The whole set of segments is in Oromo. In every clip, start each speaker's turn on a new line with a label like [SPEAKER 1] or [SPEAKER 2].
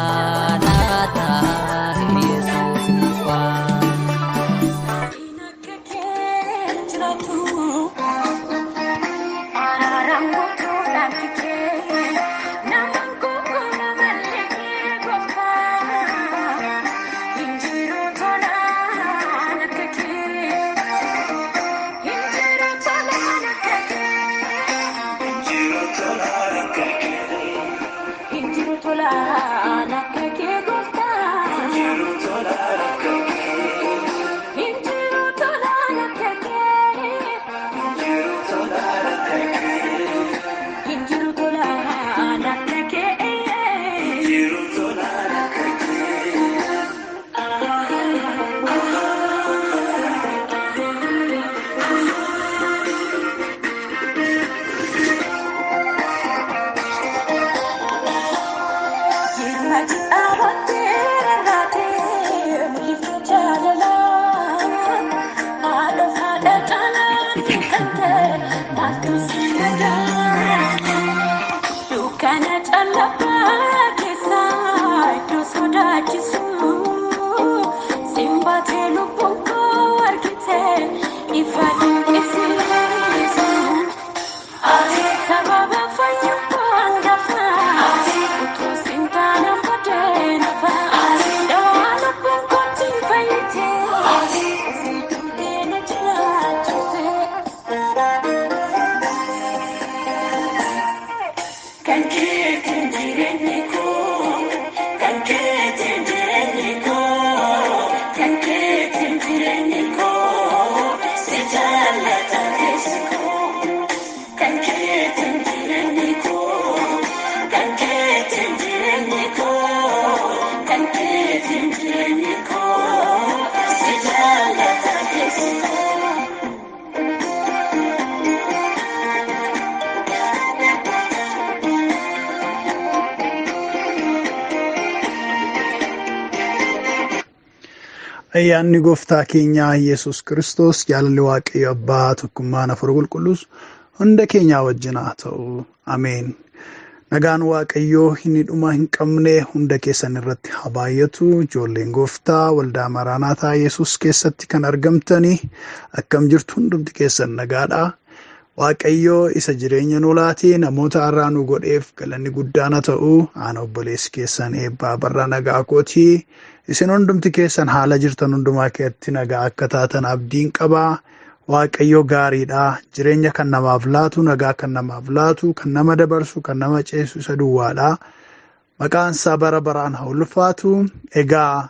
[SPEAKER 1] Maranatha, Yesus dhufaa.
[SPEAKER 2] Ayyaanni gooftaa keenyaa Yesuus Kiristoos jaalalli Waaqayyo Abbaa tokkummaan Hafuura Qulqulluus hunda keenyaa wajjin haa ta'u. Ameen. Nagaan Waaqayyoo inni dhuma hin qabne hunda keessan irratti haa baay'atu. Ijoolleen gooftaa waldaa Maraanaataa Yesuus keessatti kan argamtanii akkam jirtu hundumti keessan nagaadha. Waaqayyoo isa jireenya nu laatee namoota har'aa nu godheef galanni guddaan haa ta'u. Ana obboleessi keessan eebbaa barra nagaa kootii. Isin hundumti keessan haala jirtan hundumaa keessatti nagaa akka taatan abdiin qabaa. Waaqayyo gaariidha. Jireenya kan namaaf laatu, nagaa kan namaaf laatu, kan nama dabarsu, kan nama ceessu isa duwwaadha. Maqaan isaa bara baraan haa ulfaatu. Egaa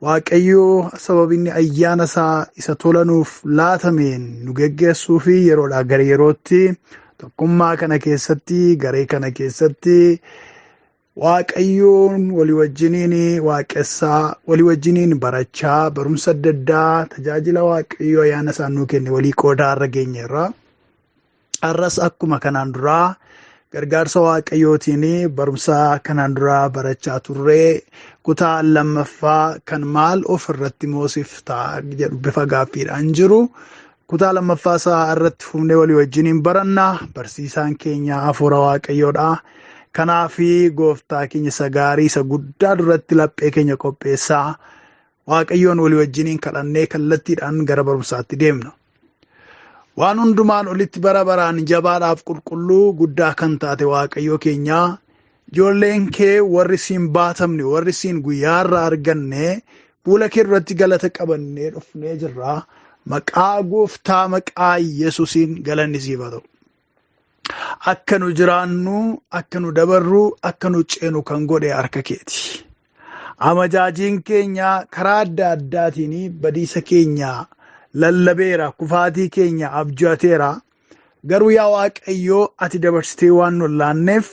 [SPEAKER 2] Waaqayyo sababni ayyaana isaa isa tola nuuf laatameen nu geggeessuu fi yeroodhaa gara yerootti tokkummaa kana keessatti garee kana keessatti Waaqayyoon walii wajjiniin waaqessaa walii wajjiniin barachaa barumsa adda addaa tajaajila Waaqayyoo ayyaana isaan nuu kenne walii qoodaa irra geenyeerra. Har'as akkuma kanaan duraa gargaarsa Waaqayyootiin barumsa kanaan duraa barachaa turree kutaa lammaffaa kan maal of irratti moosiftaa jedhu bifa gaaffiidhaan jiru. Kutaa lammaffaa isaa irratti fufnee walii wajjiniin baranna. Barsiisaan keenya hafuura Waaqayyoodha. Kanaaf gooftaa keenya isa gaarii isa guddaa duratti laphee keenya qopheessaa. Waaqayyoon walii wajjiniin kadhannee kallattiidhaan gara barumsaatti deemna. Waan hundumaan olitti bara baraan jabaadhaaf qulqulluu guddaa kan taate Waaqayyoo keenyaa ijoolleen kee warri siin baatamne warri siin guyyaarra arganne fuula kee duratti galata qabannee dhufnee jirra. Maqaa gooftaa maqaa Yesuusiin galanni siif haa ta'u. Akka nu jiraannu, akka nu dabarru, akka nu ceenu kan godhe harka keeti. Amajaajiin keenya karaa adda addaatiin badiisa keenya lallabeera, kufaatii keenya abju'ateera. Garuu yaa Waaqayyoo ati dabarsitee waan nu laanneef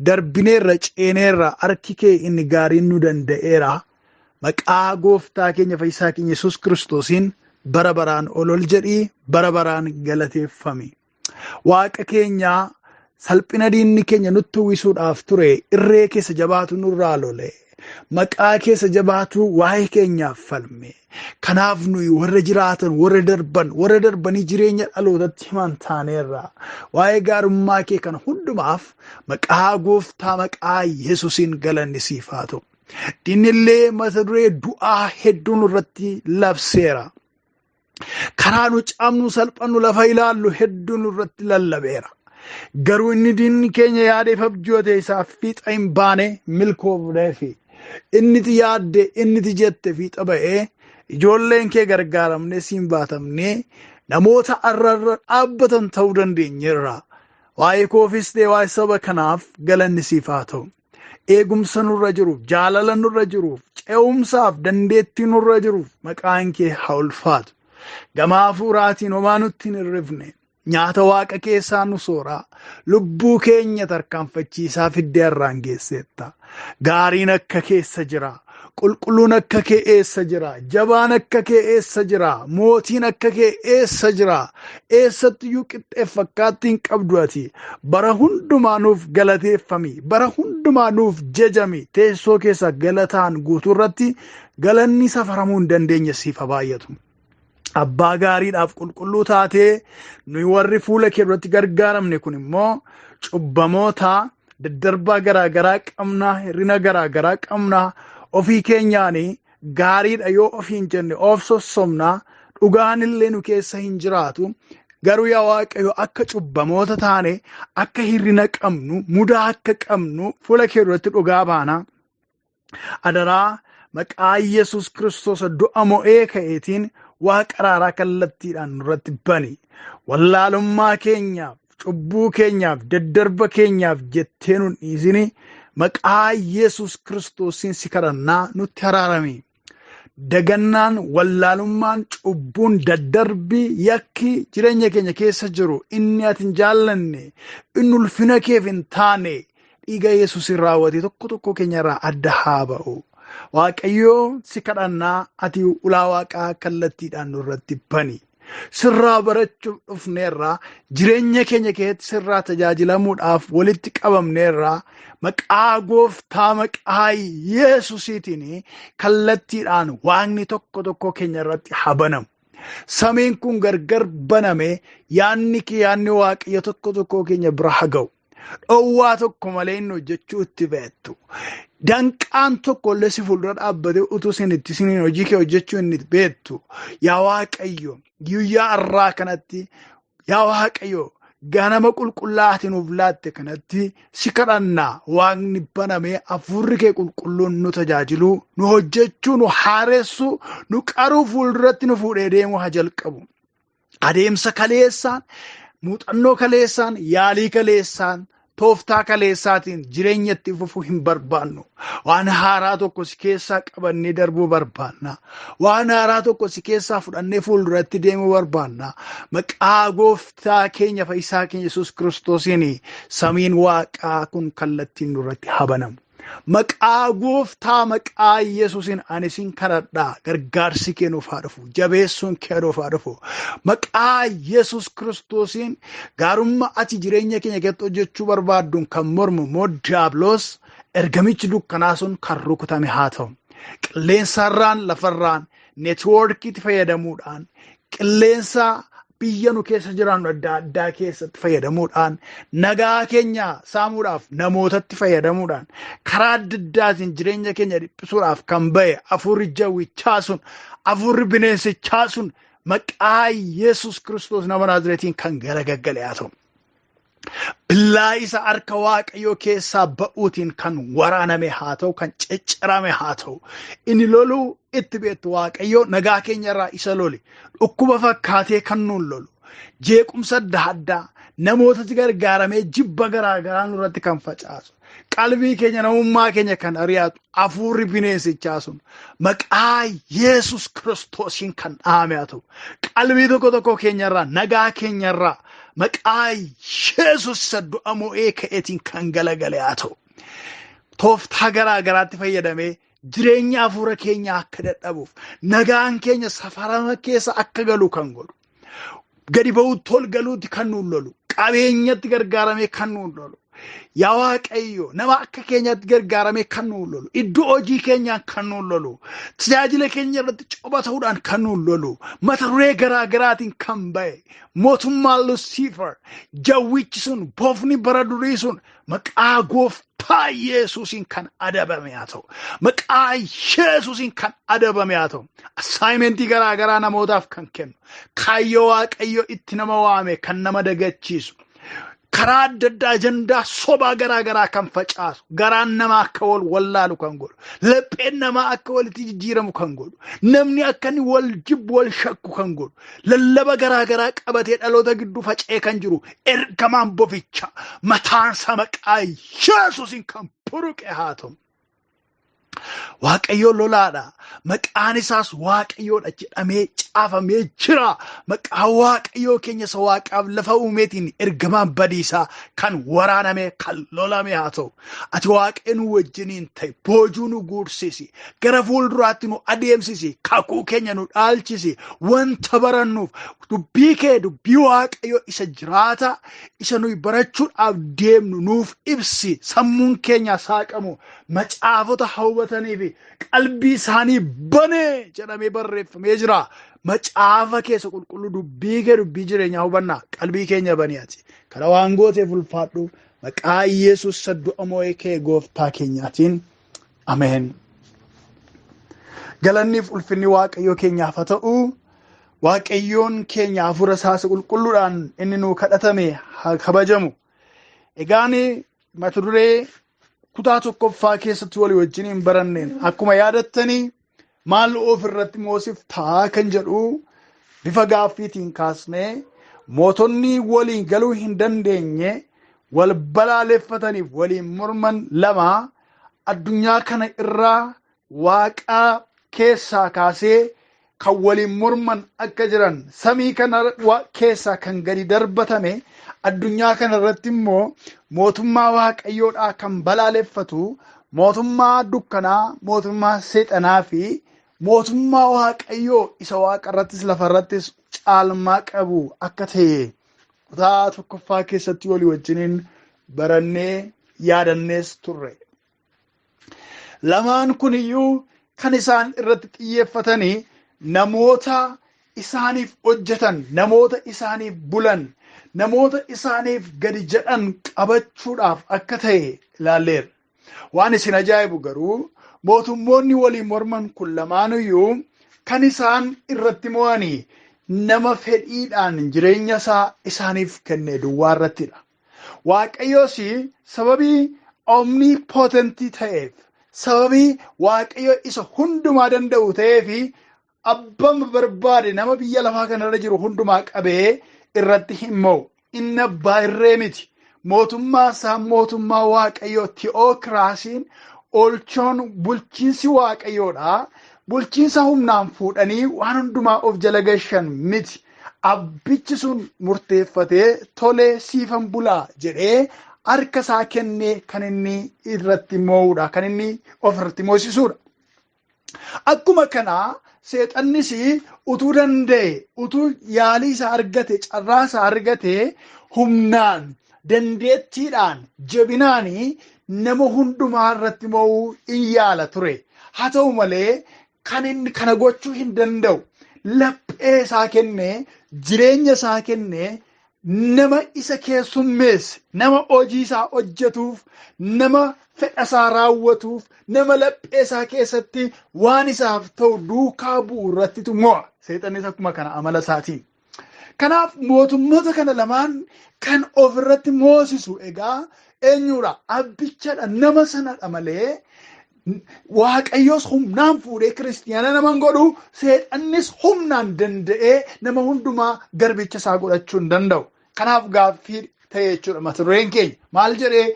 [SPEAKER 2] darbineerra ceeneerra harki kee inni gaariin nu danda'eera. Maqaa gooftaa keenya fayyisaa keenya Yesuus Kiristoosiin bara baraan ol ol jedhii bara baraan galateeffami. Waaqa keenya salphina diinni keenya nutti uwwisuudhaaf ture irree keessa jabaatu nurraa lole. Maqaa keessa jabaatu waa'ee keenyaaf falme. Kanaaf nuyi warra jiraatan, warra darban, warra darbanii jireenya dhalootatti himan taaneerra. Waa'ee gaarummaa kee kana hundumaaf maqaa gooftaa maqaa Yesuusiin galanni siif haa ta'u. Diinni illee mata duree du'aa hedduu nurratti labseera. Karaa nu cabnu salphannu lafa ilaallu hedduu nurratti lallabeera. Garuu inni diinni keenya yaadeef abjoote isaaf fiixa hin baane milkoofneefi. Inniti yaadde inniti jette fiixa ba'ee ijoolleen kee gargaaramnee siin baatamnee namoota arrarra dhaabbatan ta'uu dandeenyeerra. Waa'ee koofis ta'e waa'ee saba kanaaf galanni siif haa ta'u. Eegumsa nurra jiruuf, jaalala nurra jiruuf, ce'umsaaf dandeettii nurra jiruuf maqaan kee haa ulfaatu. Gama hafuuraatiin homaa nutti hin hirrifne. Nyaata waaqa keessaa nu sooraa. Lubbuu keenya tarkaanfachiisaa fiddee har'aan geesseetta. Gaariin akka keessa jira. Qulqulluun akka kee eessa jira? Jabaan akka kee eessa jira? Mootiin akka kee eessa jira? Eessattiyyuu qixxeef fakkaattii hin qabdu ati. Bara hundumaa nuuf galateeffami. Bara hundumaa nuuf jajami. Teessoo keessa galataan guutuu irratti galanni safaramuu hin dandeenye siif haa baay'atu. Abbaa gaariidhaaf qulqulluu taatee nuyi warri fuula kee duratti gargaaramne kun immoo cubbamoota daddarbaa garaagaraa qabnaa, hir'ina garaagaraa qabnaa, ofii keenyaan gaariidha yoo ofiin jenne of sossobnaa, dhugaan illee nu keessa hin jiraatu. Garuu yaa Waaqayyo akka cubbamoota taane, akka hir'ina qabnu, mudaa akka qabnu fuula kee duratti dhugaa baana. Adaraa maqaa Yesuus Kiristoos du'a mo'ee ka'eetiin waaqa araaraa kallattiidhaan nurratti bani. Wallaalummaa keenyaaf, cubbuu keenyaaf, daddarba keenyaaf jettee nun dhiisini. Maqaa Yesuus Kiristoosiin si kadhannaa nutti araarami. Dagannaan, wallaalummaan, cubbuun, daddarbi, yakki jireenya keenya keessa jiru inni ati hin jaallanne, inni ulfina keef hin taane dhiiga Yesuusiin raawwate tokko tokko keenya irraa adda haa ba'u. Waaqayyoo si kadhannaa ati ulaa waaqaa kallattiidhaan nurratti bani. Sirraa barachuuf dhufneerraa, jireenya keenya keessatti sirraa tajaajilamuudhaaf walitti qabamneerraa, maqaa gooftaa maqaa Yesuusiitiin kallattiidhaan waaqni tokko tokko keenya irratti haa banamu. Samiin kun gargar baname yaadni kee yaadni waaqayyo tokko tokko keenya bira haa ga'u. Dhowwaa tokko malee inni hojjechuu itti beektu. Danqaan tokko illee si fuuldura dhaabbatee utuu isin itti isiniin hojii kee hojjechuu inni beektu. Yaa Waaqayyo guyyaa har'aa kanatti yaa Waaqayyo ganama qulqullaa'aa nuuf laatte kanatti si kadhannaa waaqni banamee hafuurri kee qulqulluun nu tajaajiluu, nu hojjechuu, nu haaressuu, nu qaruu fuulduratti nu fuudhee deemuu haa jalqabu. Adeemsa kaleessaan, muuxannoo kaleessaan, yaalii kaleessaan, tooftaa kaleessaatiin jireenya itti fufuu hin barbaannu. Waan haaraa tokko si keessaa qabannee darbuu barbaanna. Waan haaraa tokko si keessaa fudhannee fuulduratti deemuu barbaanna. Maqaa gooftaa keenya fayyisaa keenya Yesuus Kiristoosiin samiin waaqaa kun kallattiin nurratti haa banamu. Maqaa gooftaa maqaa Yesuusiin ani sin kadhadhaa gargaarsi kee nuuf haa dhufu, jabeessuun kee nuuf haa dhufu. Maqaa Yesuus Kiristoosiin gaarummaa ati jireenya keenya keessatti hojjechuu barbaadduun kan mormu immoo diiyaabiloos ergamichi dukkanaa sun kan rukutame haa ta'u. Qilleensarraan lafarraan neetwoorkiitti fayyadamuudhaan qilleensa biyya nu keessa jiraannu adda addaa keessatti fayyadamuudhaan nagaa keenya saamuudhaaf namootatti fayyadamuudhaan karaa adda addaatiin jireenya keenya dhiphisuudhaaf kan ba'e hafuurri jawwichaa sun hafuurri bineensichaa sun maqaa Yesuus Kiristoos nama Naazreetiin kan garagaggale haa ta'u. Billaa isa harka Waaqayyoo keessaa ba'uutiin kan waraaname haa ta'u, kan ciccirame haa ta'u. Inni loluu itti beektu Waaqayyoo nagaa keenya irraa isa loli. Dhukkuba fakkaatee kan nuun lolu. Jeequmsa adda addaa namootatti gargaaramee jibba garaa garaa nurratti kan facaasu. Qalbii keenya namummaa keenya kan ari'atu hafuurri bineensichaa sun maqaa Yesuus Kiristoosiin kan dhaame haa ta'u. Qalbii tokko tokko keenyarraa nagaa keenyarraa maqaa Yesuus isa du'a mo'ee ka'eetiin kan galagale haa ta'u. Tooftaa garaa garaatti fayyadamee jireenya hafuura keenyaa akka dadhabuuf nagaan keenya safarama keessa akka galu kan godhu. Gadi ba'uutti ol galuutti kan nuun lolu. Qabeenyatti gargaaramee kan nuun lolu. Yaa Waaqayyo, nama akka keenyaatti gargaaramee kan nuun lolu, iddoo hojii keenyaan kan nuun lolu, tajaajila keenya irratti coba ta'uudhaan kan nuun lolu, mata duree garaa garaatiin kan ba'e, mootummaan Lusiifar, jawwichi sun, bofni bara durii sun maqaa Gooftaa Yesuusiin kan adabame haa ta'u. Maqaa Yesuusiin kan adabame haa ta'u. Assaayimentii garaa garaa namootaaf kan kennu, kaayyoo Waaqayyo itti nama waame kan nama dagachiisu, karaa adda addaa ajandaa sobaa garaa garaa kan facaasu, garaan namaa akka wal wallaalu kan godhu, lapheen namaa akka walitti jijjiiramu kan godhu, namni akka inni wal jibbu wal shakku kan godhu, lallaba garaa garaa qabatee dhaloota gidduu faca'ee kan jiru ergamaan boficha mataansa maqaa Yesuusiin kan buruqe haa ta'u. Waaqayyo lolaadha. Maqaan isaas Waaqayyoodha jedhamee caafamee jira. Maqaa Waaqayyoo keenya isa Waaqaaf lafa uumeetiin ergamaan badiisaa kan waraaname kan lolame haa ta'u. Ati Waaqayyo nu wajjiniin ta'i. Boojuu nu guursisi. Gara fuulduraatti nu adeemsisi. Kakuu keenya nu dhaalchisi. Wanta barannuuf dubbii kee, dubbii Waaqayyo isa jiraata, isa nuyi barachuudhaaf deemnu nuuf ibsi. Sammuun keenya saaqamu. Macaafota hubatanii fi qalbii isaanii banee jedhamee barreeffamee jira. Macaafa keessa qulqulluu dubbii kee, dubbii jireenyaa hubannaa qalbii keenya banii ati. Kana waan gooteef ulfaadhu, maqaa Yesuus isa du'a moo'ee kee Gooftaa keenyaatiin. Ameen. Galanniif ulfinni Waaqayyoo keenyaaf haa ta'u. Waaqayyoon keenya hafuura isaa qulqulluudhaan inni nuu kadhatame haa kabajamu. Egaan mata duree kutaa tokkoffaa keessatti walii wajjin hin baranneen akkuma yaadattanii, maal of irratti moosiftaa kan jedhu bifa gaaffiitiin kaasnee, mootonni waliin galuu hin dandeenye, wal balaaleffataniif waliin morman lama addunyaa kana irraa Waaqa keessaa kaasee kan waliin morman akka jiran, samii kana keessaa kan gadi darbatame, addunyaa kana irratti immoo mootummaa Waaqayyoodhaa kan balaaleffatu, mootummaa dukkanaa, mootummaa seexanaa fi mootummaa Waaqayyoo isa Waaqa irrattis lafa irrattis caalmaa qabu akka ta'e kutaa tokkoffaa keessatti walii wajjiniin barannee yaadannees turre. Lamaan kun iyyuu kan isaan irratti xiyyeeffatanii namoota isaaniif hojjetan, namoota isaaniif bulan, namoota isaaniif gadi jedhan qabachuudhaaf akka ta'e ilaalleerra. Waan isin ajaa'ibu garuu, mootummoonni waliin morman kun lamaanuyyuu kan isaan irratti mo'anii nama fedhiidhaan jireenya isaa isaaniif kenne duwwaa irrattidha. Waaqayyoos sababii omnipotentii ta'eef, sababii Waaqayyo isa hundumaa danda'u ta'eef, abbama barbaade nama biyya lafaa kanarra jiru hundumaa qabee irratti hin mo'u. Inni abbaa irree miti. Mootummaa isaa, mootummaa Waaqayyoo, ti'ookiraasiin, olchoon bulchiinsi Waaqayyoodha. Bulchiinsa humnaan fuudhanii waan hundumaa of jala gashan miti. Abbichi sun murteeffatee, tolee siifan bulaa jedhee harka isaa kennee kan inni irratti mo'uudha, kan inni of irratti moosisuudha. Akkuma kanaa seexannis utuu danda'e, utuu yaalii isaa argate, carraa isaa argate, humnaan, dandeettiidhaan, jabinaan nama hundumaa irratti mo'uu in yaala ture. Haa ta'u malee kan inni kana gochuu hin danda'u. Laphee isaa kennee, jireenya isaa kennee, nama isa keessummeesse, nama hojii isaa hojjetuuf, nama fedha isaa raawwatuuf, nama laphee isaa keessatti waan isaaf ta'u duukaa bu'u irrattitu mo'a. Seexannis akkuma kana amala isaatiin. Kanaaf mootummoota kana lamaan kan ofirratti moosisu egaa eenyudha? Abbichadha, nama sanadha malee Waaqayyoos humnaan fuudhee kiristiyaana nama hin godhu, seexannis humnaan danda'ee nama hundumaa garbicha isaa godhachuu hin danda'u. Kanaaf gaaffii ta'e jechuudha mata dureen keenya. Maal jedhee?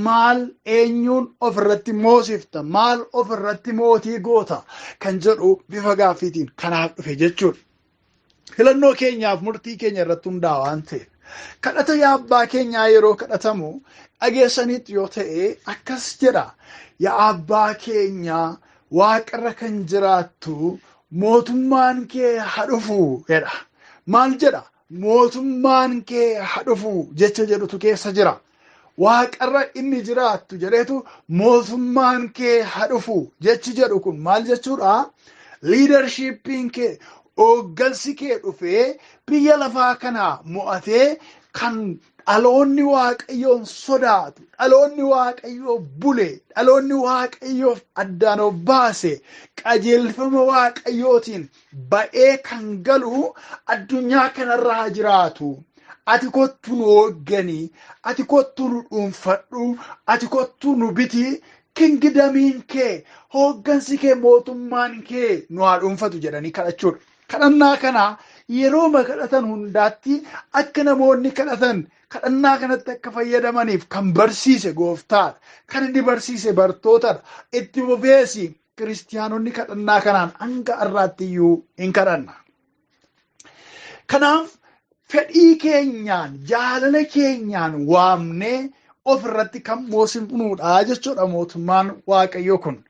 [SPEAKER 2] Maal, eenyuun ofirratti moosifta, maal ofirratti mootii goota kan jedhu bifa gaaffiitiin kanaaf dhufe jechuudha. Filannoo keenyaaf murtii keenya irratti hundaa'a waan ta'eef. Kadhata yaa abbaa keenyaa yeroo kadhatamu dhageessaniitu yoo ta'e akkas jedha. Yaa abbaa keenyaa waaqarra kan jiraattu, mootummaan kee haa dhufu jedha. Maal jedha? Mootummaan kee haa dhufu jecha jedhutu keessa jira. Waaqarra inni jiraattu jedheetu mootummaan kee haa dhufu jechi jedhu kun maal jechuudha? Liidarshiippiin kee, hooggansi kee dhufee biyya lafaa kana mo'atee kan dhaloonni Waaqayyoon sodaatu, dhaloonni Waaqayyoo bule, dhaloonni Waaqayyoof addaan of baase, qajeelfama Waaqayyootiin ba'ee kan galu addunyaa kanarraa jiraatu. Ati kottu nu hooggani, ati kottu nu dhuunfadhu, ati kottu nu biti, kingdamiin kee, hooggansi kee, mootummaan kee nu haa dhuunfatu jedhanii kadhachuudha. Kadhannaa kana yeroo kadhatan hundaatti akka namoonni kadhatan kadhannaa kanatti akka fayyadamaniif kan barsiise gooftaadha. Kan inni barsiise bartootadha. Itti fufeesi kiristiyaanonni kadhannaa kanaan hanga har'aatti iyyuu hin kadhanna. Kanaaf fedhii keenyaan, jaalala keenyaan waamnee of irratti kan moosifnuudha jechuudha mootummaan Waaqayyoo kun.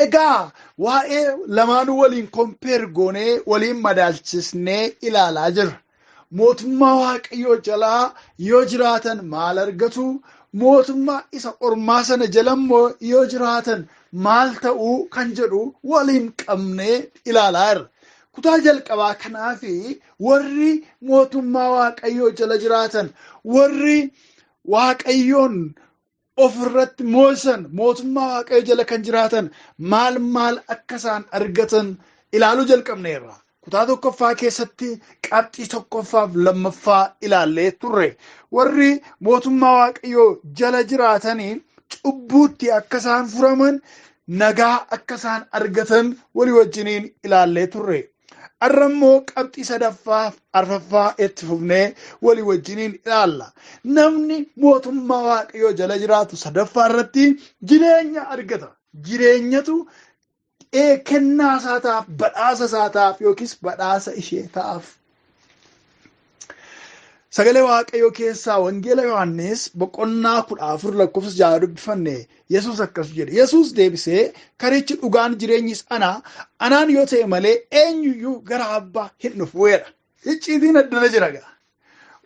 [SPEAKER 2] Egaa waa'ee lamaanuu waliin compare goonee waliin madaalchisnee ilaalaa jirra. Mootummaa Waaqayyoo jalaa yoo jiraatan maal argatu? Mootummaa isa ormaa sana jala immoo yoo jiraatan maal ta'uu kan jedhu waliin qabnee ilaalaa jirra. Kutaa jalqabaa kanaafi warri mootummaa Waaqayyoo jala jiraatan, warri Waaqayyoon ofirratti moosisan, mootummaa Waaqayyoo jala kan jiraatan maal maal akka isaan argatan ilaaluu jalqabneerra. Kutaa tokkoffaa keessatti qabxii tokkoffaaf lammaffaa ilaallee turre. Warri mootummaa Waaqayyoo jala jiraatanii cubbuutti akka isaan furaman, nagaa akka isaan argatan walii wajjiniin ilaallee turre. Har'a immoo qabxii sadaffaaf arfaffaa itti fufnee walii wajjiniin ilaalla. Namni mootummaa Waaqayyoo jala jiraatu sadaffaa irratti jireenya argata. Jireenyatu kennaa isaa ta'aaf, badhaasa isaa ta'aaf yookiis badhaasa ishee ta'aaf. Sagalee Waaqayyoo keessaa Wangeela Yohaannis boqonnaa 14 lakkoofsa 6 dubbifanne Yesuus akkas jedhe. Yesuus deebisee, karichi dhugaan jireenyis ana, anaan yoo ta'e malee eenyuyyuu gara abbaa hin dhufu jedha. Icciitiin addana jira gaa.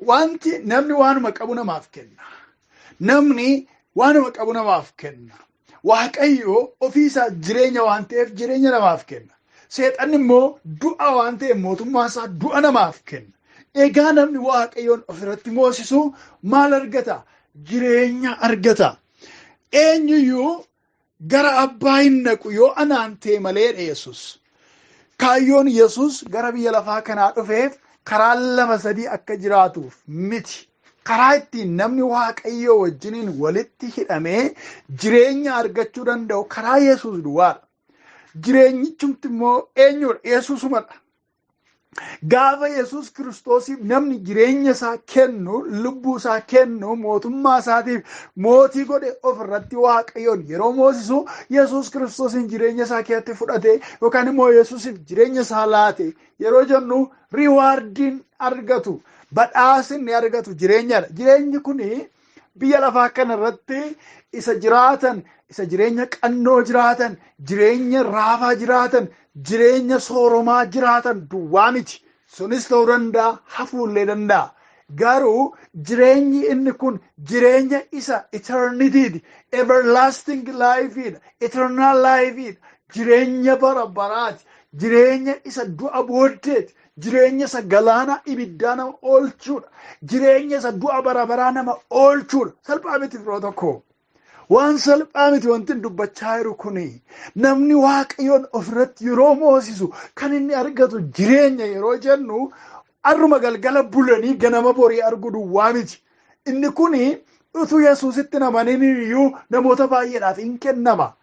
[SPEAKER 2] Wanti namni waanuma qabu namaaf kenna. Namni waanuma qabu namaaf kenna. Waaqayyo ofii isaa jireenya waan ta'eef jireenya namaaf kenna. Seexanni immoo du'a waan ta'eef mootummaa isaa du'a namaaf kenna. Egaa namni Waaqayyoon ofirratti moosisu maal argata? Jireenya argata. Eenyuyyuu gara abbaa hin naqu yoo anaan ta'e malee jedhe Yesuus. Kaayyoon Yesuus gara biyya lafaa kanaa dhufeef karaa lama sadii akka jiraatuuf miti. Karaa ittiin namni Waaqayyoo wajjiniin walitti hidhamee jireenya argachuu danda'u karaa Yesuus duwwaadha. Jireenyichumti immoo eenyudha? Yesuusumadha. Gaafa Yesuus Kiristoosiif namni jireenya isaa kennu, lubbuu isaa kennu, mootummaa isaatiif mootii godhe ofirratti Waaqayyoon yeroo moosisu Yesuus Kiristoosiin jireenya isaa keessatti fudhate yookaan immoo Yesuusiif jireenya isaa laate yeroo jennu riwaardiin argatu, badhaasni argatu jireenyadha. Jireenyi kuni biyya lafaa kanarratti isa jiraatan, isa jireenya qannoo jiraatan, jireenya raafaa jiraatan, jireenya sooromaa jiraatan duwwaa miti. Sunis ta'uu danda'a, hafuullee danda'a. Garuu jireenyi inni kun jireenya isa eternity'ti, everlasting life'idha, eternal life'idha, jireenya bara baraati, jireenya isa du'a booddeeti, jireenya isa galaana ibiddaa nama oolchuudha, jireenya isa du'a bara baraa nama oolchuudha. Salphaa miti firoo tokko. Waan salphaa miti wanti dubbachaa jiru kuni. Namni Waaqayyoon ofirratti yeroo moosisu kan inni argatu jireenya yeroo jennu arruma galgala bulanii ganama borii argu duwwaa miti. Inni kuni utuu Yesuusitti namaniin iyyuu namoota baay'eedhaaf hin kennama.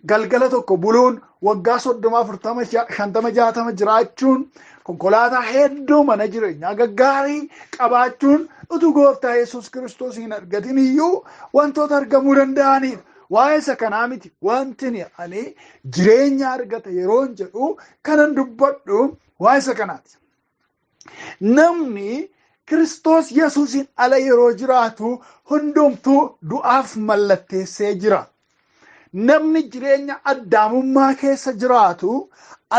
[SPEAKER 2] Galgala tokko buluun waggaa 30, 40, 50, 60 jiraachuun konkolaataa hedduu mana jireenyaa gaggaarii qabaachuun utuu gooftaa Yesuus Kiristoos hin argatin iyyuu wantoota argamuu danda'anidha. Waa'ee isa kanaa miti wanti ani jireenya argata yeroon jedhu kanan dubbadhu waa'ee isa kanaati. Namni Kiristoos Yesuusiin ala yeroo jiraatu hundumtuu du'aaf mallatteessee jira. Namni jireenya addaamummaa keessa jiraatu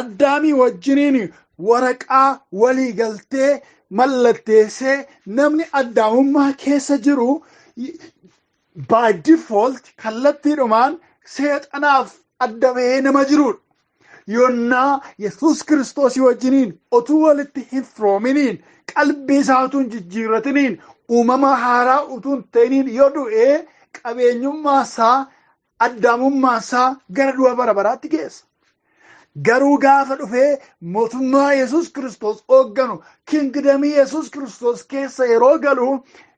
[SPEAKER 2] addaamii wajjiniin waraqaa walii galtee mallatteessee namni addaamummaa keessa jiru By default kallattiidhumaan seexanaaf adda bahee nama jirudha. Yonnaa Yesuus Kiristoosii wajjiniin otuu walitti hin firoominiin, qalbii isaa utuu hin jijjiirratiniin, uumama haaraa utuu hin ta'iniin yoo du'ee, qabeenyummaa isaa, addaamummaa isaa gara du'a bara baraatti geessa. Garuu gaafa dhufee mootummaa Yesuus Kiristoos hoogganu, kingdomii Yesuus Kiristoos keessa yeroo galu,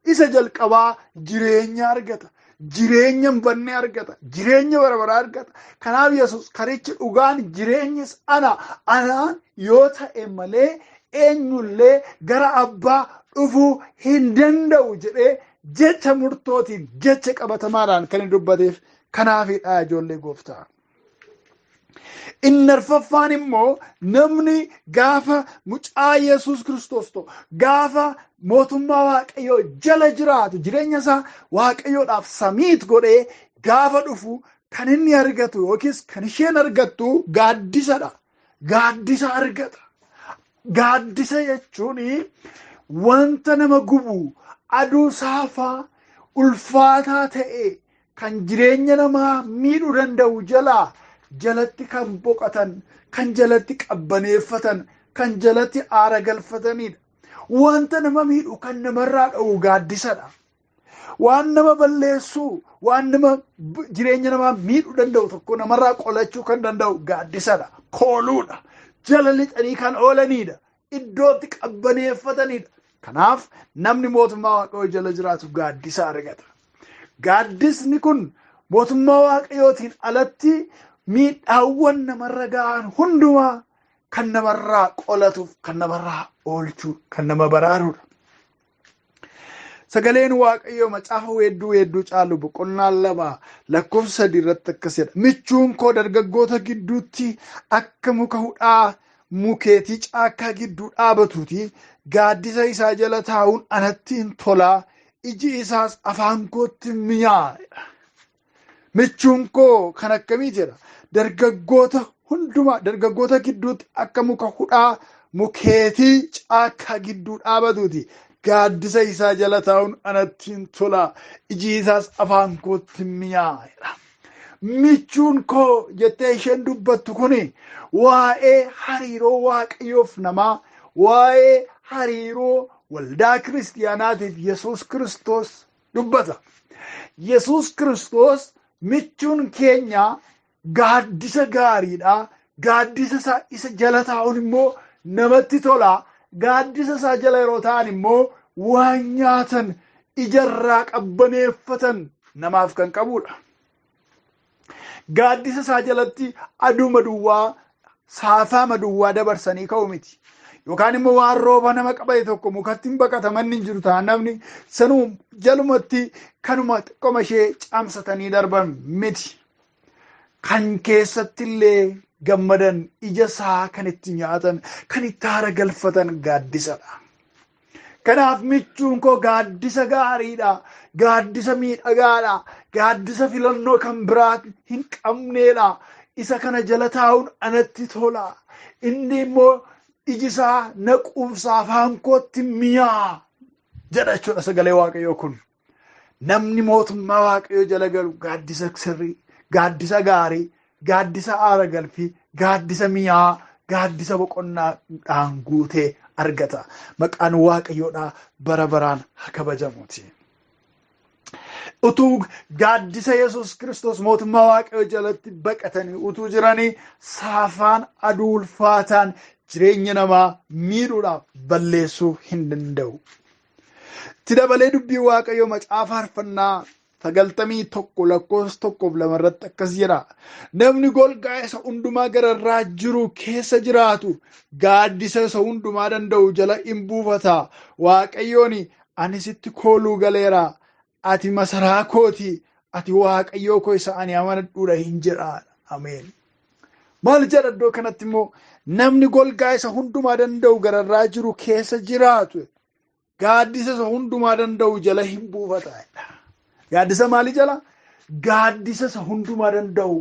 [SPEAKER 2] isa jalqabaa jireenya argata. Jireenya hin banne argata. Jireenya bara baraa argata. Kanaaf Yesuus karichi, dhugaan, jireenyis ana. Anaan yoo ta'e malee eenyullee gara abbaa dhufuu hin danda'u jedhee jecha murtootiin, jecha qabatamaadhaan kan inni dubbateef kanaafidha, ijoollee gooftaa. Inni arfaffaan immoo, namni gaafa mucaa Yesuus Kiristoos ta'u, gaafa mootummaa Waaqayyoo jala jiraatu, jireenya isaa Waaqayyoodhaaf submit godhee gaafa dhufu, kan inni argatu yookiis kan isheen argattu gaaddisadha. Gaaddisa argata. Gaaddisa jechuun wanta nama gubu, aduu saafaa ulfaataa ta'e kan jireenya namaa miidhuu danda'u jalatti kan boqotan, kan jalatti qabbaneeffatan, kan jalatti aara galfatanidha. Wanta nama miidhu kan namarraa dha'u gaaddisadha. Waan nama balleessuu, waan nama jireenya namaa miidhuu danda'u tokko namarraa qolachuu kan danda'u gaaddisadha. Kooluudha. Jala lixanii kan oolanidha. Iddootti qabbaneeffatanidha. Kanaaf namni mootummaa Waaqayyoo jala jiraatu gaaddisa argata. Gaaddisni kun mootummaa Waaqayyootiin alatti miidhaawwan namarra ga'an hundumaa kan namarraa qolatuuf, kan namarraa oolchuu, kan nama baraarudha. Sagaleen Waaqayyoo macaafa Weedduu Weedduu Caalu boqonnaa 2 lakkoofsa 3 irratti akkas jedha. "Michuun koo dargaggoota gidduutti akka muka hudhaa mukeetii caakkaa gidduu dhaabatuuti. Gaaddisa isaa jala taa'uun anatti hin tolaa. Iji isaas afaan kootti mi'aa'a." Michuun koo kan akkamii jedha? Dargaggoota hundumaa, dargaggoota gidduutti akka muka hudhaa mukeetii caakkaa gidduu dhaabatuuti. Gaaddisa isaa jala taa'uun anatti hin tola. Iji isaas afaan kootti mi'aa'a. Michuun koo jettee isheen dubbattu kuni waa'ee hariiroo Waaqayyoof namaa, waa'ee hariiroo waldaa kiristiyaanaatiif Yesuus Kiristoos dubbata. Yesuus Kiristoos michuun keenya gaaddisa gaariidha. Gaaddisa isaa isa jala taa'uun immoo namatti tola. Gaaddisa isaa jala yeroo ta'an immoo waan nyaatan, ijarraa qabbaneeffatan namaaf kan qabudha. Gaaddisa isaa jalatti aduma duwwaa, saafaama duwwaa dabarsanii ka'u miti. Yookaan immoo waan rooba nama qabate tokko mukatti hin baqataman hin jiru ta'a, namni sanuu jalumatti kanuma xiqqoma ishee caamsatanii darban miti. Kan keessatti illee gammadan, ija isaa kan itti nyaatan, kan itti haara galfatan gaaddisadha. Kanaaf michuun koo gaaddisa gaariidha. Gaaddisa miidhagaadha. Gaaddisa filannoo kan biraa hin qabneedha. Isa kana jala taa'uun anatti tola. Inni immoo iji isaa na quubsa, afaan kootti mi'aa jedha jechuudha sagalee Waaqayyoo kun. Namni mootummaa Waaqayyoo jala galu gaaddisa sirrii, gaaddisa gaarii, gaaddisa aara galfii, gaaddisa mi'aa, gaaddisa boqonnaadhaan guutee argata. Maqaan Waaqayyoodhaa bara baraan haa kabajamuuti. Utuu gaaddisa Yesuus Kiristoos mootummaa Waaqayyoo jalatti baqatanii utuu jiranii, saafaan aduu ulfaataan jireenya namaa miidhuudhaaf balleessuu hin danda'u. Itti dabalee dubbii Waaqayyoo macaafa Faarfannaa 91 lakkoofsa 1f 2 irratti akkas jedha. "Namni golgaa isa hundumaa gararraa jiru keessa jiraatu gaaddisa isa hundumaa danda'u jala in buufata. Waaqayyoon, 'Ani sitti kooluu galeera. Ati masaraa kooti. Ati Waaqayyoo koo isa ani amanadhuudha' hin jedha." Ameen. Maal jedha iddoo kanatti immoo? Namni golgaa isa hundumaa danda'u gararraa jiru keessa jiraatu gaaddisa isa hundumaa danda'u jala hin buufata. Gaaddisa maalii jala? Gaaddisa isa hundumaa danda'u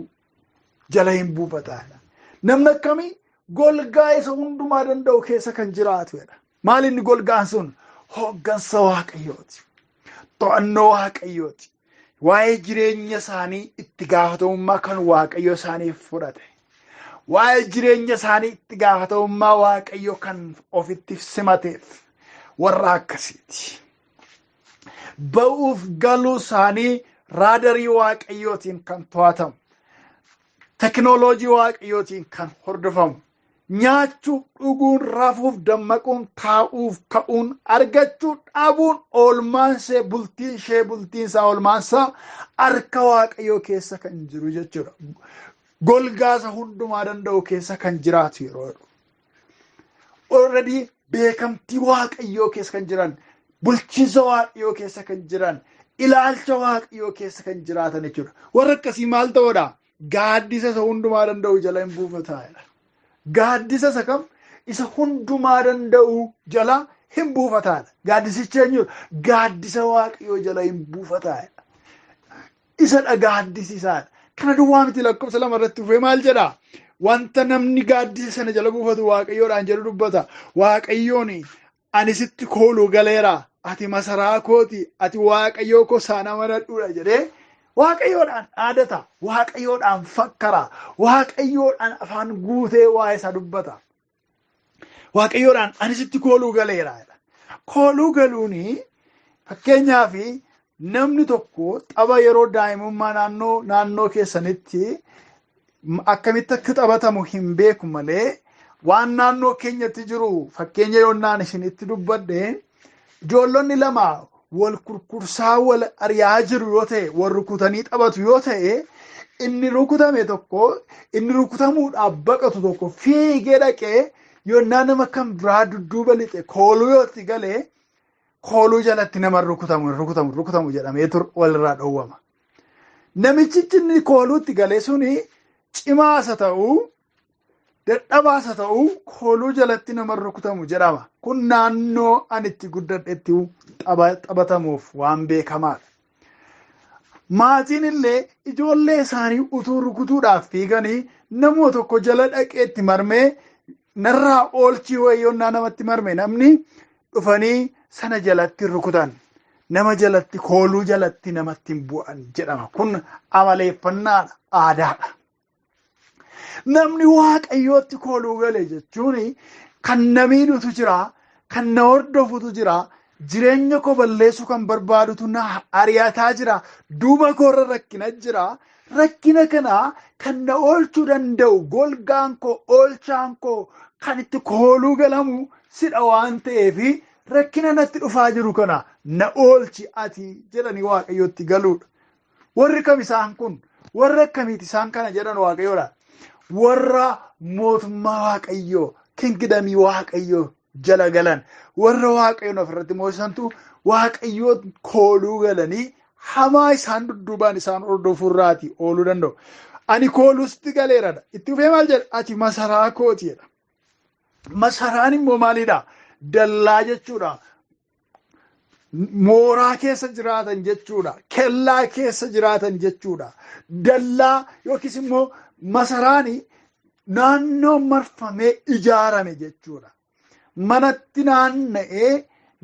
[SPEAKER 2] jala hin buufata. Namni akkamii? Golgaa isa hundumaa danda'u keessa kan jiraatudha. Maal inni golgaan sun? Hooggansa Waaqayyooti. To'annoo Waaqayyooti. Waa'ee jireenya isaanii itti gaafatamummaa kan Waaqayyo isaaniif fudhate. Waa'ee jireenya isaanii itti gaafatamummaa Waaqayyo kan ofitti simateef warra akkasiiti. Ba'uuf galuu isaanii raadarii Waaqayyootiin kan to'atamu, teknooloojii Waaqayyootiin kan hordofamu, nyaachuuf, dhuguun, rafuuf, dammaquun, taa'uuf, ka'uun, argachuu, dhabuun, oolmaan ishee, bultiin ishee, bultiin isaa, oolmaan isaa harka Waaqayyoo keessa kan jiru jechuudha. Golgaasa hundumaa danda'u keessa kan jiraatu yeroo jedhu. Already beekamtii Waaqayyoo keessa kan jiran, bulchiinsa Waaqayyoo keessa kan jiran, ilaalcha Waaqayyoo keessa kan jiraatan jechuudha. Warra akkasii maal ta'uudha? Gaaddisa isa hundumaa danda'u jala hin buufataadha. Gaaddisa isa kam? Isa hundumaa danda'u jala hin buufataadha. Gaaddisichi eenyudha? Gaaddisa Waaqayyoo jala hin buufataadha. Isadha gaaddisisaadha. Kana duwwaa miti, lakkoofsa 2 irratti dhufee maal jedhaa? Wanta namni gaaddisa sana jala buufatu Waaqayyoodhaan jedhu dubbata. Waaqayyoon, "Ani sitti kooluu galeera, ati masaraa kooti, ati Waaqayyoo koo isaan amanadhuudha" jedhee Waaqayyoodhaan dhaadata, Waaqayyoodhaan fakkara, Waaqayyoodhaan afaan guutee waa'ee isaa dubbata. Waaqayyoodhaan, "Ani sitti kooluu galeera." Kooluu galuuni, fakkeenyaaf, namni tokko tapha yeroo daa'imummaa naannoo keessanitti akkamitti akka taphatamu hin beeku malee, waan naannoo keenyatti jiru fakkeenya yoonnaan isinitti dubbadhe, ijoollonni lama wal kurkursaa wal ari'aa jiru yoo ta'e, wal rukutanii taphatu yoo ta'e, inni rukutame tokko, inni rukutamuudhaaf baqatu tokko fiigee dhaqee yonnaa nama kan biraa dudduuba lixe kooluu yoo itti galee, kooluu jalatti nama rukutamu rukutamu rukutamu jedhamee walirraa dhowwama. Namichichi inni kooluutti galee suni cimaasa ta'uu dadhabaasa ta'uu, kooluu jalatti nama rukutamu jedhama. Kun naannoo ani itti guddadhetti taphatamuuf waan beekamaadha. Maatiin illee ijoollee isaanii utuu rukutuudhaaf fiiganii nama tokko jala dhaqee itti marmee, "Narraa oolchii wayyonnaa" namatti marme, namni dhufanii sana jalatti rukutan. Nama jalatti, kooluu jalatti namatti hin bu'an jedhama. Kun amaleeffannaadha, aadaadha. Namni Waaqayyootti kooluu gale jechuun kan na miidhutu jira, kan na hordofutu jira, jireenya koo balleessuu kan barbaadutu na ari'ataa jira, duuba koorra rakkina jira. Rakkina kana kan na oolchuu danda'u, golgaan koo, oolchaan koo, kan itti kooluu galamu sidha waan ta'eef, rakkina natti dhufaa jiru kana na oolchi ati jedhanii Waaqayyootti galuudha. Warri kam isaan kun? Warra akkamiiti isaan kana jedhan Waaqayyoodha? Warra mootummaa Waaqayyoo, kingdomii Waaqayyoo jala galan, warra Waaqayyoon ofirratti moosisantu Waaqayyoo kooluu galanii hamaa isaan dudduubaan isaan hordofurraati ooluu danda'u. "Ani kooluutti galeeradha." Itti fufee maal jedha? "Ati masaraa kooti" jedha. Masaraan immoo maalidha? Dallaa jechuudha. Mooraa keessa jiraatan jechuudha. Kellaa keessa jiraatan jechuudha. Dallaa yookiis immoo masaraan naannoo marfamee ijaarame jechuudha. Manatti naanna'ee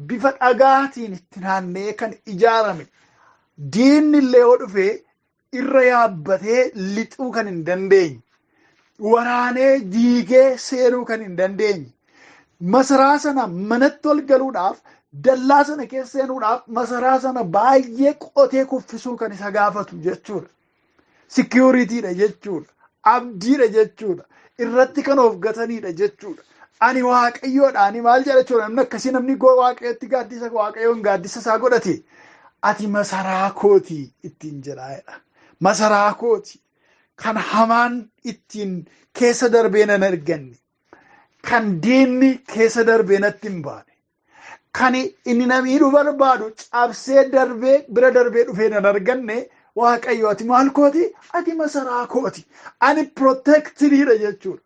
[SPEAKER 2] bifa dhagaatiin itti naanna'ee kan ijaarame. Diinni illee yoo dhufee irra yaabbatee lixuu kan hin dandeenye. Waraanee diigee seenuu kan hin dandeenye. Masaraa sana manatti ol galuudhaaf, dallaa sana keessa seenuudhaaf, masaraa sana baay'ee qotee kuffisuu kan isa gaafatu jechuudha. Securitydha jechuudha. Abdiidha jechuudha. Irratti kan of gatanidha jechuudha. Ani Waaqayyoodhaani maal jedha jechuudha? Namni akkasii, namni Waaqayyotti gaaddisa, Waaqayyoon gaaddisa isaa godhate, "Ati masaraa kooti" ittiin jedhaadha. Masaraa kooti. Kan hamaan ittiin keessa darbee nan arganne. Kan diinni keessa darbee natti hin baane. Kan inni na miidhuu barbaadu cabsee darbee bira darbee dhufee nan arganne, Waaqayyo, ati maal kooti? Ati masaraa kooti. Ani protectediidha jechuudha.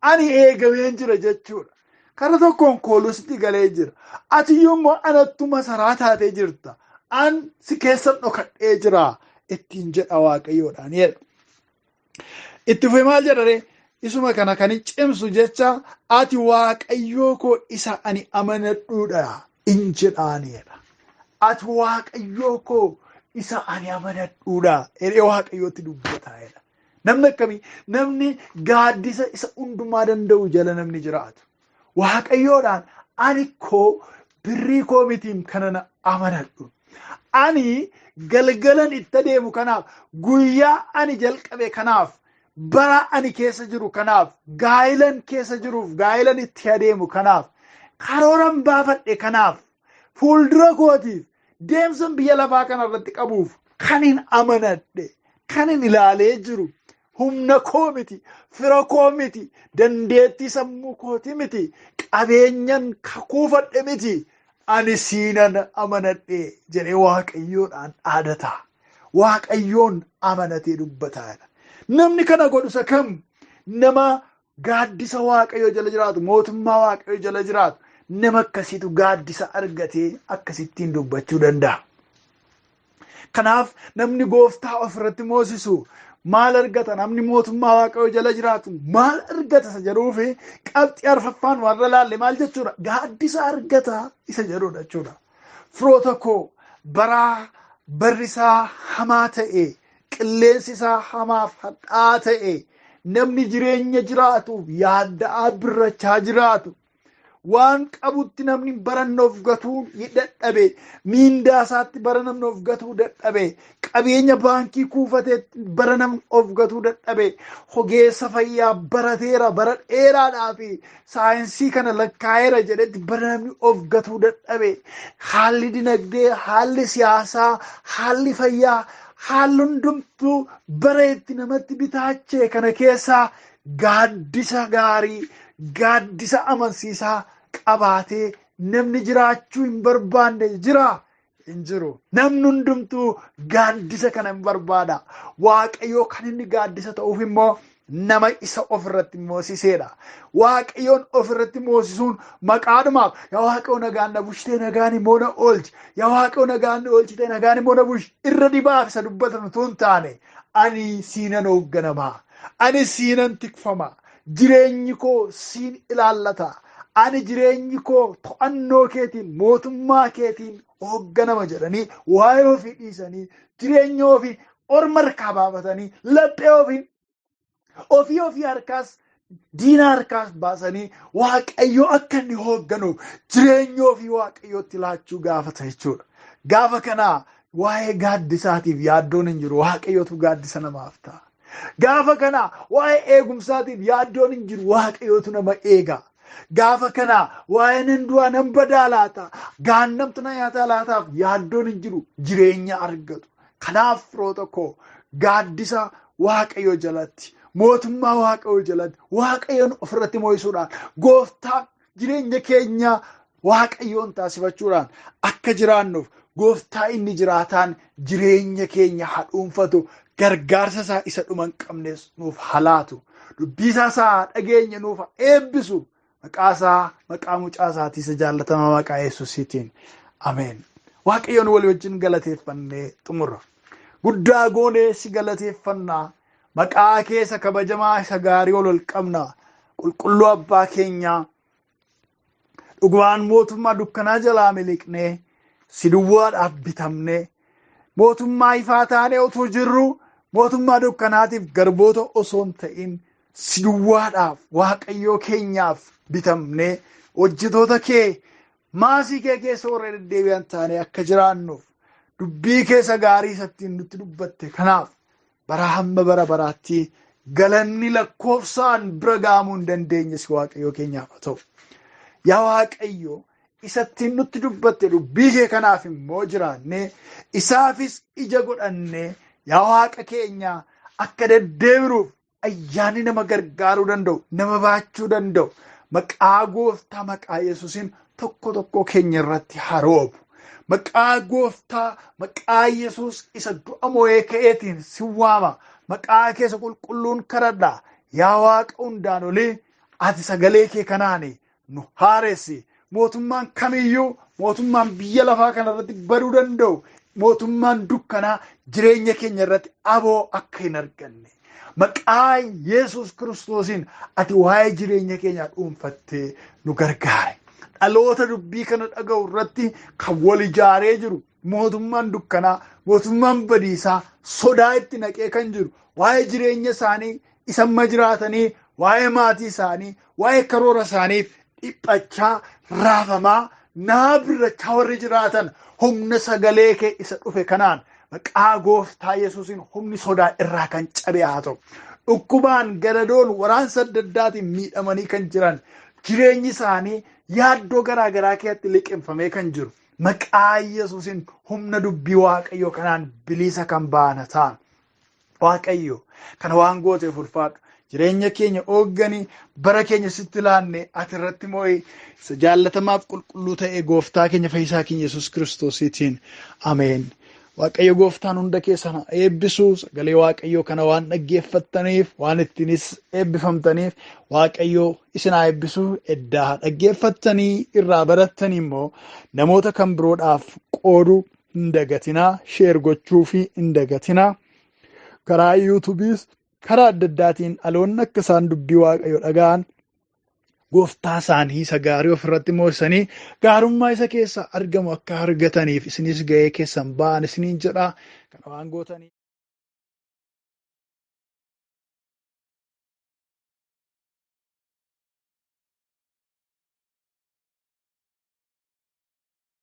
[SPEAKER 2] Ani eegameen jira jechuudha. Kara tokkoon koolusitti galee jira. Ati immoo anattu masaraa taatee jirta. An si keessa dhokadhee jira ittiin jedha Waaqayyoodhaan jedha. Itti fufee maal jedha ree? Isuma kana kan cimsu jecha, "Ati Waaqayyoo koo isa ani amanadhuudha" in jedhaaniidha. Ati Waaqayyoo koo isa ani amanadhuudha jedhee Waaqayyootti dubbataa jedha. Namni akkamii? Namni gaaddisa isa hundumaa danda'u jala namni jiraatu. Waaqayyoodhaan ani koo birrii koo mitiin kana amanadhu. Ani galgalan itti adeemu kanaaf, guyyaa ani jalqabe kanaaf, bara ani keessa jiru kanaaf, gaa'ilan keessa jiruuf, gaa'ilan itti adeemu kanaaf, karooran baafadhe kanaaf, fuuldura kootiif, deemsan biyya lafaa kanarratti qabuuf kan hin amanadhe, kan hin ilaalee jiru, humna koo miti, fira koo miti, dandeettii sammuu kooti miti, qabeenyan kuufadhe miti, ani siinan amanadhe jedhee Waaqayyoodhaan dhaadata. Waaqayyoon amanatee dubbataadha. Namni kana godhu isa kam? Nama gaaddisa Waaqayyoo jala jiraatu, mootummaa Waaqayyoo jala jiraatu, nama akkasiitu gaaddisa argatee akkasittiin dubbachuu danda'a. Kanaaf namni gooftaa ofirratti moosisu maal argata? Namni mootummaa Waaqayyoo jala jiraatu maal argata isa jedhuufi qabxii arfaffaan warra laalle maal jechuudha? Gaaddisa argata isa jedhudha jechuudha. Firoota koo, baraa barri isaa hamaa ta'e, qilleensi isaa hamaaf hadhaa'aa ta'e, namni jireenya jiraatuuf yaadda'aa birrachaa jiraatu, waan qabutti namni baranna of gatuu dadhabe, miindaa isaatti bara namni of gatuu dadhabe, qabeenya baankii kuufateetti bara namni of gatuu dadhabe, ogeessa fayyaa barateera bara dheeraadhaa fi saayinsii kana lakkaa'eera jedhetti bara namni of gatuu dadhabe, haalli dinagdee, haalli siyaasaa, haalli fayyaa, haalli hundumtuu bara itti namatti bitaachee kana keessaa gaaddisa gaarii, gaaddisa amansiisaa qabaatee namni jiraachuu hin barbaanne jira hin jiru. Namni hundumtuu gaaddisa kana hin barbaada. Waaqayyoo kan inni gaaddisa ta'uuf immoo nama isa ofirratti moosiseedha. Waaqayyoon ofirratti moosisuun maqaadhumaaf yaa Waaqayyo nagaan na bulchitee nagaan immoo na oolchi, yaa Waaqayyo nagaan na oolchitee nagaan immoo na bulchi irra dibaaf isa dubbatan utuu hin taane, ani siinan hoogganamaa, ani siinan tikfama, jireenyi koo siin ilaallata, ani jireenyi koo to'annoo keetiin, mootummaa keetiin hoogganama jedhanii waa'ee ofii dhiisanii, jireenya ofii orma harkaa baafatanii, laphee ofii ofii ofii harkaas diina harkaas baasanii Waaqayyo akka inni hoogganuuf jireenya ofii Waaqayyootti laachuu gaafata jechuudha. Gaafa kanaa waa'ee gaaddisaatiif yaaddoon hin jiru, Waaqayyootu gaaddisa namaaf ta'a. Gaafa kanaa waa'ee eegumsaatiif yaaddoon hin jiru, Waaqayyootu nama eega. Gaafa kanaa waa'ee nan du'aa nan badaa laata, gaannamtu na nyaataa laataaf yaaddoon hin jiru, jireenya argatu. Kanaaf firoota koo, gaaddisa Waaqayyoo jalatti, mootummaa Waaqayyoo jalatti, Waaqayyoon ofirratti mo'isuudhaan, gooftaa jireenya keenya Waaqayyoon taasifachuudhaan akka jiraannuuf gooftaa inni jiraataan jireenya keenya haa dhuunfatu, gargaarsa isaa isa dhuma hin qabnes nuuf haa laatu, dubbii isaa isaa dhageenya nuuf haa eebbisu. Maqaa isaa, maqaa mucaa isaatii isa jaallatamaa maqaa Yesuusiitiin. Ameen. Waaqayyoon walii wajjin galateeffannee xumurra. Guddaa goonee si galateeffannaa. Maqaa kee isa kabajamaa isa gaarii ol ol qabna. Qulqulluu abbaa keenyaa, dhugumaan mootummaa dukkanaa jalaa miliqnee si duwwaadhaaf bitamnee mootummaa ifaa taanee utuu jirru mootummaa dukkanaatiif garboota osoo hin ta'in si duwwaadhaaf Waaqayyoo keenyaaf bitamnee hojjetoota kee maasii kee keessa warra deddeebi'an taanee akka jiraannuuf dubbii keessa gaarii isattiin nutti dubbatte kanaaf bara hamma bara baraatti galanni lakkoofsaan bira ga'amuu hin dandeenye si Waaqayyoo keenyaaf haa ta'u. Yaa Waaqayyo, isattiin nutti dubbatte dubbii kee kanaaf immoo jiraannee isaafis ija godhannee yaa Waaqa keenya akka deddeebinuuf ayyaanni nama gargaaruu danda'u, nama baachuu danda'u, maqaa gooftaa maqaa Yesuusiin tokko tokko keenya irratti haa roobu. Maqaa gooftaa maqaa Yesuus isa du'a moo'ee ka'eetiin si waama. Maqaa keessa qulqulluun kadhadha. Yaa Waaqa hundaan olii, ati sagalee kee kanaani nu haaressi. Mootummaan kamiyyuu, mootummaan biyya lafaa kanarratti baduu danda'u, mootummaan dukkanaa jireenya keenya irratti aboo akka hin arganne maqaa Yesuus Kiristoosiin ati waa'ee jireenya keenyaa dhuunfattee nu gargaare. Dhaloota dubbii kana dhaga'u irratti kan wal ijaaree jiru, Mootummaan dukkanaa, mootummaan badiisaa sodaa itti naqee kan jiru waa'ee jireenya isaanii isa amma jiraatanii, waa'ee maatii isaanii, waa'ee karoora isaaniif dhiphachaa, raafamaa, naabirrachaa warri jiraatan humna sagalee kee isa dhufe kanaan maqaa gooftaa Yesuusiin humni sodaa irraa kan cabe haa ta'u. Dhukkubaan, gadadoon, waraansa adda addaatiin miidhamanii kan jiran, jireenyi isaanii yaaddoo garaa garaa keessatti liqimfamee kan jiru, maqaa Yesuusiin humna dubbii Waaqayyoo kanaan bilisa kan ba'an ta'an. Waaqayyo, kana waan gooteef ulfaadhu. Jireenya keenya oogganii, bara keenya sitti laanne, ati irratti moo'i. Isa jaallatamaaf qulqulluu ta'e gooftaa keenya, fayyisaa keenya Yesuus Kiristoosiitiin. Ameen. Waaqayyo gooftaan hunda keessan haa eebbisu. Sagalee Waaqayyoo kana waan dhaggeeffattaniif, waan ittiinis eebbifamtaniif, Waaqayyo isin haa eebbisu. Eddaa dhaggeeffattanii irraa barattanii immoo namoota kan biroodhaaf qooduu hin dagatinaa. Share gochuu fi hin dagatinaa. Karaa YouTubeis, karaa adda addaatiin dhaloonni akka isaan dubbii Waaqayyo dhaga'an, gooftaa isaanii isa gaarii ofirratti moosisanii gaarummaa isa keessa argamu akka argataniif isinis ga'ee keessan ba'an isiniin jedha. Kana waan gootanii.